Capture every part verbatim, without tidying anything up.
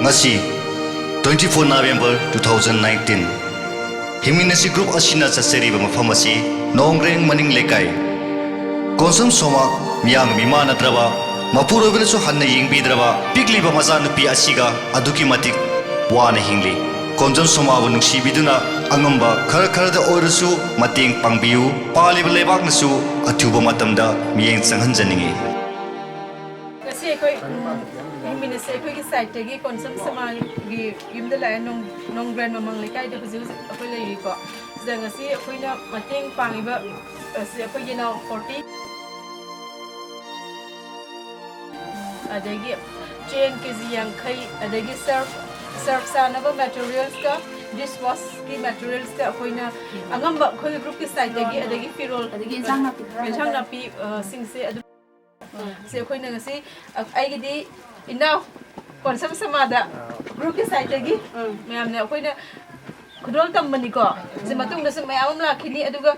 ꯉꯁꯤ, twenty four November two thousand nineteen, ꯍꯤꯡꯃꯤꯟꯅꯁꯤ group ꯑꯁꯤꯅ ꯆꯠꯆꯔꯤꯕ ꯃꯐꯝ ꯑꯁꯤ ꯅꯣꯡꯒ꯭ꯔꯦꯡ ꯃꯅꯤꯡ ꯂꯩꯀꯥꯏ꯫ ꯀꯣꯟꯁꯝ ꯁꯣꯃꯥ ꯃꯤꯌꯥꯝꯒ ꯃꯤꯃꯥꯟꯅꯗ꯭ꯔꯕ, ꯃꯄꯨꯔꯣꯏꯕꯅꯁꯨ ꯍꯟꯅ ꯌꯦꯡꯕꯤꯗ꯭ꯔꯕ ꯄꯤꯛꯂꯤꯕ ꯃꯆꯥꯅꯨꯄꯤ ꯑꯁꯤꯒ ꯑꯗꯨꯛꯀꯤ ꯃꯇꯤꯛ ꯋꯥꯅ ꯍꯤꯡꯂꯤ꯫ ꯀꯣꯟꯁꯝ ꯁꯣꯃꯥꯕꯨ ꯅꯨꯡꯁꯤꯕꯤꯗꯨꯅ ꯑꯉꯝꯕ ꯈꯔ ꯈꯔꯗ ꯑꯣꯏꯔꯁꯨ ꯃꯇꯦꯡ ꯄꯥꯡꯕꯤꯌꯨ꯫ ꯄꯥꯜꯂꯤꯕ ꯂꯩꯕꯥꯛꯅꯁꯨ ꯑꯊꯨꯕ ꯃꯇꯝꯗ ꯃꯤꯠꯌꯦꯡ ꯆꯪꯍꯟꯖꯅꯤꯡꯏ꯫ ꯉꯁꯤ ꯑꯩꯈꯣꯏ, ꯎꯝ, ꯍꯤꯡꯃꯤꯟꯅꯁꯦ ꯑꯩꯈꯣꯏꯒꯤ side ꯇꯒꯤ ꯀꯣꯟꯁꯝ ꯁꯃꯥꯒꯤ ꯌꯨꯝꯗ ꯂꯥꯛꯑꯦ, ꯅꯣꯡ-, ꯅꯣꯡꯒ꯭ꯔꯦꯟ ꯃꯃꯥꯡ ꯂꯩꯀꯥꯏꯗ ꯍꯧꯖꯤꯛ ꯍꯧꯖꯤꯛ ꯑꯩꯈꯣꯏ ꯂꯩꯔꯤꯀꯣ꯫ ꯁꯤꯗ ꯉꯁꯤ ꯑꯩꯈꯣꯏꯅ ꯃꯇꯦꯡ ꯄꯥꯡꯉꯤꯕ ꯑꯁꯤ ꯑꯩꯈꯣꯏ ꯌꯦꯅꯥꯎ forty, ꯑꯗꯒꯤ ꯆꯦꯡ KG ꯌꯥꯡꯈꯩ, ꯑꯗꯒꯤ surf, surf ꯁꯥꯅꯕ materials ꯀ dish wash ꯀꯤ materials ꯀ ꯑꯩꯈꯣꯏꯅ ꯑꯉꯝꯕ ꯑꯩꯈꯣꯏ group ꯀꯤ side ꯇꯒꯤ, ꯑꯗꯒꯤ ꯐꯤꯔꯣꯜ, ꯑꯗꯒꯤ ꯏꯟꯁꯥꯡ ꯅꯥꯄꯤ ꯈꯔ, ꯏꯟꯁꯥꯡ ꯍꯥꯏꯇꯥꯔꯦ꯫ ꯅꯥꯄꯤ, ꯑ, ꯁꯤꯡꯁꯦ ꯑꯗꯨꯝ ꯁꯤ ꯑꯩꯈꯣꯏꯅ ꯉꯁꯤ, ꯑ, ꯑꯩꯒꯤꯗꯤ ꯏꯅꯥꯎ ꯀꯣꯟꯁꯝ ꯁꯃꯥꯗ group ꯀꯤ side ꯇꯒꯤ ꯃꯌꯥꯝꯅ ꯑꯩꯈꯣꯏꯅ ꯈꯨꯗꯣꯜ ꯇꯝꯕꯅꯤꯀꯣ꯫ ꯁꯤ ꯃꯇꯨꯡꯗꯁꯨ ꯃꯌꯥꯝ ꯑꯃ ꯂꯥꯛꯈꯤꯅꯤ꯫ ꯑꯗꯨꯒ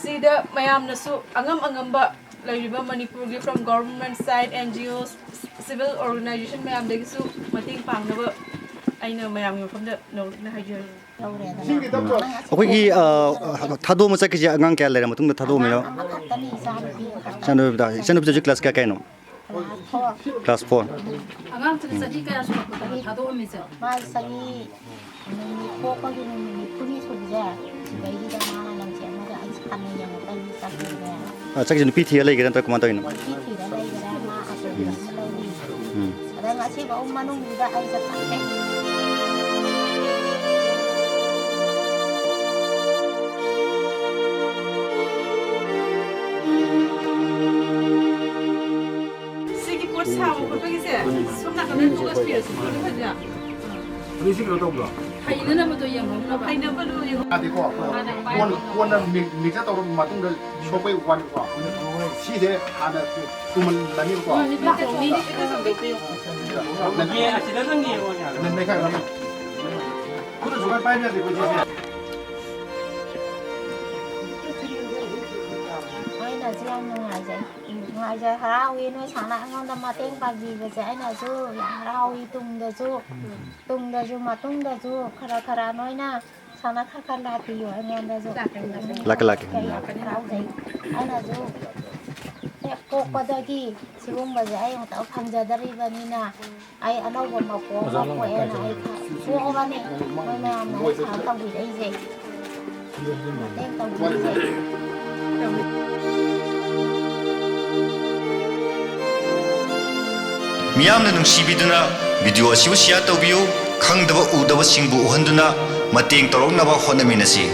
ꯁꯤꯗ ꯃꯌꯥꯝꯅꯁꯨ ꯑꯉꯝ ꯑꯉꯝꯕ ꯂꯩꯔꯤꯕ ꯃꯅꯤꯄꯨꯔꯒꯤ from government side, NGOs, civil organization ꯃꯌꯥꯝꯗꯒꯤꯁꯨ ꯃꯇꯦꯡ ꯄꯥꯡꯅꯕ ꯑꯩꯅ ꯃꯌꯥꯝꯒꯤ ꯃꯐꯝꯗ ꯅꯧꯅ ꯍꯥꯏꯖꯔꯤ꯫ ꯑꯩꯈꯣꯏꯒꯤ, ꯑ, ꯊꯥꯗꯣꯛꯑꯝꯃ ꯆꯠꯈꯤꯁꯦ ꯑꯉꯥꯡ ꯀꯌꯥ ꯂꯩꯔ ꯃꯇꯨꯡꯗ ꯊꯥꯗꯣꯛꯑꯝꯃꯤꯅꯣ? ꯑꯃꯈꯛꯇꯅꯤ, ꯏꯆꯥꯅꯨꯄꯤ ꯑꯃꯈꯛ꯫ ꯏꯆꯥꯅꯨꯄꯤꯗ, ꯏꯆꯥꯅꯨꯄꯤꯗ ꯍꯧꯖꯤꯛ class ꯀꯌꯥ ꯀꯥꯏꯅꯣ? Class four꯫ Class four꯫ ꯑꯉꯥꯡꯁꯤꯡ ꯆꯍꯤ ꯀꯌꯥ ꯁꯨꯔꯛꯄꯗꯅꯣ ꯊꯥꯗꯣꯛꯑꯝꯃꯤꯁꯦ? ꯃꯥ ꯆꯍꯤ ꯅꯨꯃꯤꯠ ꯄꯣꯛꯄꯒꯤ ꯅꯨꯃꯤꯠ ꯅꯤꯐꯨꯅꯤ ꯁꯨꯕꯁꯦ, ꯁꯤꯗꯩꯁꯤꯗ ꯃꯥꯅ ꯂꯝꯖꯦꯟ ꯑꯃꯒ ꯑꯩꯁꯦ ꯍꯥꯟꯅ ꯌꯦꯡꯉꯛꯄꯒꯤ ꯆꯠꯈꯤꯕꯅꯦ꯫ ꯑ, ꯆꯠꯈꯤꯁꯦ ꯅꯨꯄꯤ ꯊꯤꯔ ꯂꯩꯒꯦꯔꯥ ꯅꯠꯇ꯭ꯔꯒ ꯀꯃꯥꯏꯅ ꯇꯧꯔꯤꯅꯣ? ꯅꯨꯄꯤ ꯊꯤꯔ ꯂꯩꯒꯦꯔꯥ ꯃꯥ ꯑꯇꯣꯝꯕꯤ ꯑꯃ ꯂꯧꯅꯤ꯫ ꯎꯝ꯫ ꯑꯗ ꯉꯁꯤꯐꯥꯎ ꯃꯅꯨꯡꯁꯤꯗ ꯑꯩ ꯆꯠꯊꯣꯛꯇꯦ꯫ ꯁꯤꯒꯤ ꯄꯣꯠ ꯁꯥꯕ ꯈꯣꯠꯄꯒꯤꯁꯦ ꯁꯣꯝ ꯅꯥꯀꯟꯗ ꯊꯣꯛꯂꯛꯄꯤꯔꯁꯨ ꯐꯗꯤ ꯐꯖꯅ꯫ ꯑꯗꯨ ꯁꯤ ꯀꯩꯅꯣ ꯇꯧꯕ꯭ꯔꯣ? ꯍꯩꯅꯅꯕꯗꯣ ꯌꯦꯡꯍꯧꯅꯕ꯫ ꯍꯩꯅꯕꯗꯣ ꯌꯦꯡꯍꯧꯅꯕ꯫ ꯌꯥꯗꯦꯀꯣ꯫ ꯀꯣꯟ, ꯀꯣꯟꯅ ꯃꯤ-, mix ꯇꯧꯔꯕ ꯃꯇꯨꯡꯗ ꯁꯣꯛꯄꯩ ꯋꯥꯅꯤꯀꯣ꯫ ꯁꯤꯁꯦ ꯍꯥꯟꯅ ꯇꯨꯝꯍꯜꯂꯅꯤꯕꯀꯣ꯫ ꯃꯤꯅꯤꯠ ꯇꯔꯥ ꯍꯨꯝꯗꯣꯏ ꯄꯤꯌꯨ꯫ ꯌꯦ, ꯑꯁꯤꯗ ꯅꯪ ꯌꯦꯡꯉꯣ, ꯌꯥꯔꯦ꯫ ꯅꯩꯈꯥꯏꯔꯣ꯫ ꯈꯨꯠꯅ ꯁꯨꯃꯥꯏꯅ ꯄꯥꯏꯕ ꯌꯥꯗꯦꯀꯣ, ꯏꯆꯦꯁꯦ꯫ ꯑꯩꯅ ꯁꯤ ꯌꯥꯝ ꯅꯨꯡꯉꯥꯏꯖꯩ꯫ ꯅꯨꯡꯉꯥꯏꯖꯩ, ꯍꯔꯥꯎꯏ꯫ ꯅꯣꯏ ꯁꯥꯟꯅ ꯑꯩꯉꯣꯟꯗ ꯃꯇꯦꯡ ꯄꯥꯡꯕꯤꯕꯁꯦ ꯑꯩꯅꯁꯨ ꯌꯥꯝ ꯍꯔꯥꯎꯏ꯫ ꯇꯨꯡꯗꯁꯨ, ꯇꯨꯡꯗꯁꯨ, ꯃꯇꯨꯡꯗꯁꯨ ꯈꯔ ꯈꯔ ꯅꯣꯏꯅ ꯁꯥꯟꯅ ꯈꯔ ꯈꯔ ꯂꯥꯛꯄꯤꯌꯨ ꯑꯩꯉꯣꯟꯗꯁꯨ꯫ ꯂꯥꯛꯀꯦ, ꯂꯥꯛꯀꯦ꯫ ꯑꯩ ꯌꯥꯝ ꯍꯔꯥꯎꯖꯩ꯫ ꯑꯩꯅꯁꯨ ꯍꯦꯛ ꯄꯣꯛꯄꯗꯒꯤ ꯁꯤꯒꯨꯝꯕꯁꯦ ꯑꯩ ꯑꯃꯨꯛꯇꯪ ꯐꯪꯖꯗ꯭ꯔꯤꯕꯅꯤꯅ, ꯑꯩ ꯑꯅꯧꯕ ꯃꯄꯣꯛ ꯑꯃ ꯄꯣꯛꯑꯦꯅ ꯑꯩ ꯄꯣꯛꯑꯕꯅꯤ꯫ ꯃꯣꯏ ꯃꯌꯥꯝꯅ ꯑꯩ ꯁꯥꯟꯅ ꯇꯧꯕꯤꯔꯛꯏꯁꯦ꯫ ꯃꯇꯦꯡ ꯇꯧꯕꯤꯔꯤꯁꯦ꯫ ꯃꯤꯌꯥꯝꯅ ꯅꯨꯡꯁꯤꯕꯤꯗꯨꯅ ꯚꯤꯗꯤꯑꯣ ꯑꯁꯤꯕꯨ ꯁꯤꯌꯥꯔ ꯇꯧꯕꯤꯌꯨ꯫ ꯈꯪꯗꯕ ꯎꯗꯕꯁꯤꯡꯕꯨ ꯎꯍꯟꯗꯨꯅ ꯃꯇꯦꯡ ꯇꯧꯔꯛꯅꯕ ꯍꯣꯠꯅꯃꯤꯟꯅꯁꯤ꯫